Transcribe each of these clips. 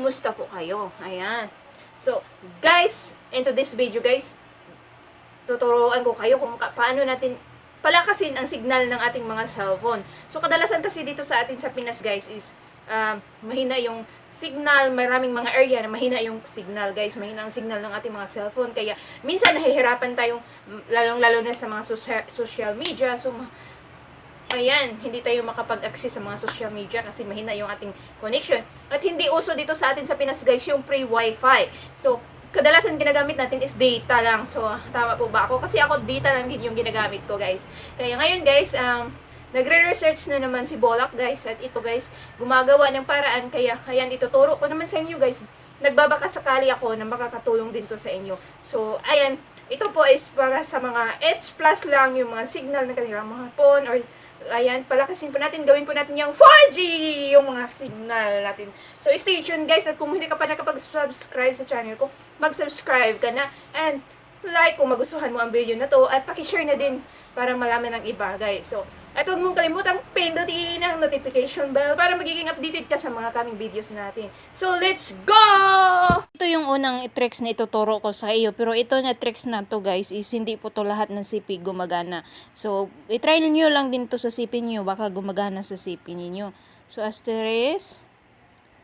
kumusta po kayo? Ayan. So, guys, into this video guys, tuturuan ko kayo kung paano natin palakasin ang signal ng ating mga cellphone. So, kadalasan kasi dito sa atin sa Pinas guys is mahina yung signal, maraming mga area na mahina yung signal guys, mahina ang signal ng ating mga cellphone, kaya minsan nahihirapan tayong lalong-lalo na sa mga social media. So, ayan, hindi tayo makapag-access sa mga social media kasi mahina yung ating connection. At hindi uso dito sa atin sa Pinas guys yung free wifi. So, kadalasan ginagamit natin is data lang. So, tama po ba ako? Kasi ako data lang din yung ginagamit ko guys. Kaya ngayon guys, nagre-research na naman si Bolak guys. At ito guys, gumagawa ng paraan. Kaya, ayan, ituturo ko naman sa inyo guys. Nagbabaka sakali ako na makakatulong din to sa inyo. So, ayan, ito po is para sa mga H plus lang yung mga signal ng kanilang mga phone or ayan, palakasin po natin, gawin po natin yung 4G, yung mga signal natin. So, stay tuned guys, at kung hindi ka pa nakapag-subscribe sa channel ko, mag-subscribe ka na, and like kung magustuhan mo ang video na to, at pakishare na din para malaman ng iba guys. So, at huwag mong kalimutang pindutin ang notification bell para magiging updated ka sa mga kaming videos natin. So, let's go! Ito yung unang tricks na ituturo ko sa iyo. Pero ito na tricks na to guys is hindi po to lahat ng CP gumagana. So, itry niyo lang din to sa CP niyo. Baka gumagana sa CP niyo. So, asterisk,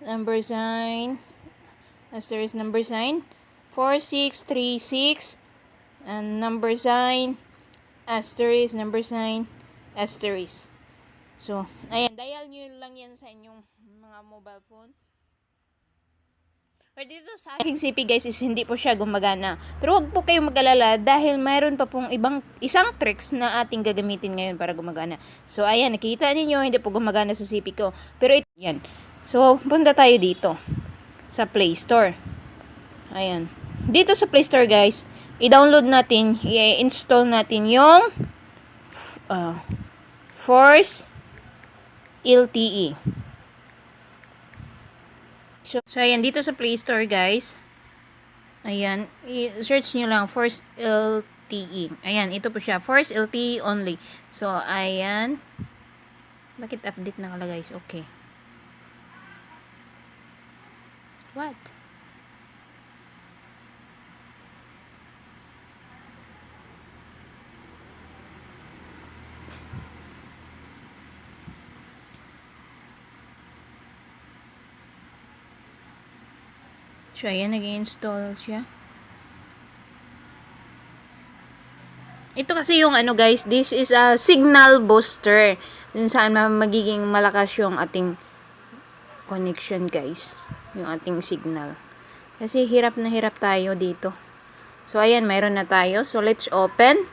number sign, 4636, and number sign, asterisk, number sign, asterisk. So, ayan, dial nyo lang yan sa inyong mga mobile phone. Pero dito sa aking CP guys is hindi po siya gumagana. Pero huwag po kayong mag-alala dahil mayroon pa pong isang tricks na ating gagamitin ngayon para gumagana. So, ayan, nakikita ninyo, hindi po gumagana sa CP ko. Pero ito, yan. So, punta tayo dito sa Play Store. Ayan. Dito sa Play Store guys, i-download natin, i-install natin yung Force LTE. So, ayan, dito sa Play Store guys, ayan, i-search nyo lang Force LTE. Ayan, ito po siya, Force LTE only. So, ayan, bakit update nakalagay guys? Okay. What? So, ayan, nag-install siya. Ito kasi yung ano guys, this is a signal booster. Dun saan magiging malakas yung ating connection guys. Yung ating signal. Kasi hirap na hirap tayo dito. So, ayan, mayroon na tayo. So, let's open.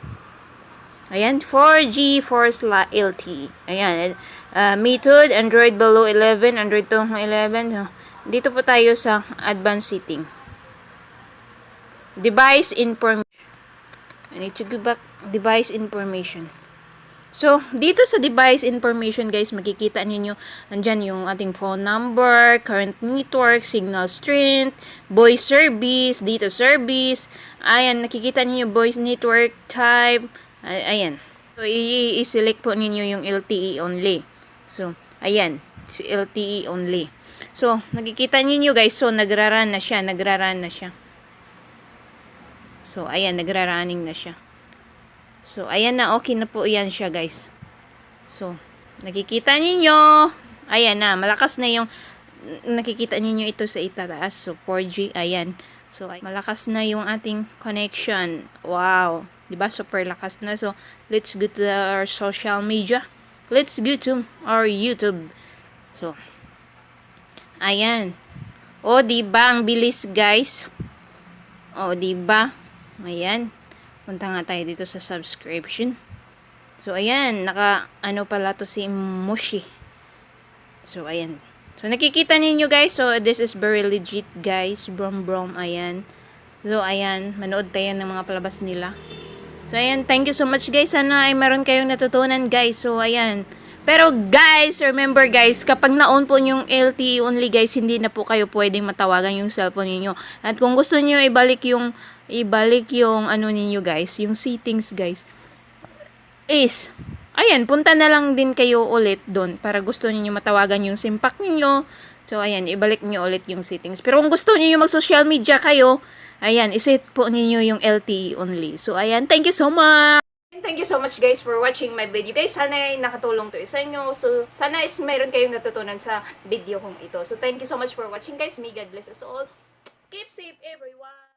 Ayan, 4G Force LTE. Ayan, method, Android below 11, Android to 11. Dito po tayo sa advanced setting. Device information. I need to go back. Device information. So, dito sa device information guys, makikita ninyo, andyan yung ating phone number, current network, signal strength, voice service, data service. Ayan, nakikita ninyo voice network type. Ayan. So, i-select po ninyo yung LTE only. So, ayan, si LTE only. So, nakikita niyo guys, so nagra-run na siya. So, ayan, nagra-running na siya. So, ayan na, okay na po yan siya guys. So, nakikita niyo, ayan na, malakas na yung, nakikita niyo ito sa itataas. So, 4G, ayan. So, malakas na yung ating connection. Wow, diba? Super lakas na. So, let's go to our social media. Let's go to our YouTube. So, ayan. O, diba? Ang bilis, guys. O, diba? Ayan. Punta nga tayo dito sa subscription. So, ayan. Ano pala to si Mushi. So, ayan. So, nakikita ninyo, guys. So, this is very legit, guys. Brom. Ayan. So, ayan. Manood tayo ng mga palabas nila. So, ayan. Thank you so much, guys. Sana ay meron kayong natutunan, guys. So, ayan. Pero guys, remember guys, kapag na-on po yung LTE only guys, hindi na po kayo pwedeng matawagan yung cellphone niyo. At kung gusto niyo ibalik yung ano ninyo guys, yung settings guys, is ayan, punta na lang din kayo ulit doon para gusto niyo matawagan yung simpak niyo. So, ayan, ibalik niyo ulit yung settings. Pero kung gusto niyo mag-social media kayo, ayan, iset po ninyo yung LTE only. So, ayan, thank you so much! Thank you so much guys for watching my video. Guys, sana ay nakatulong to sa inyo. So, sana is mayroon kayong natutunan sa video kong ito. So, thank you so much for watching guys. May God bless us all. Keep safe everyone!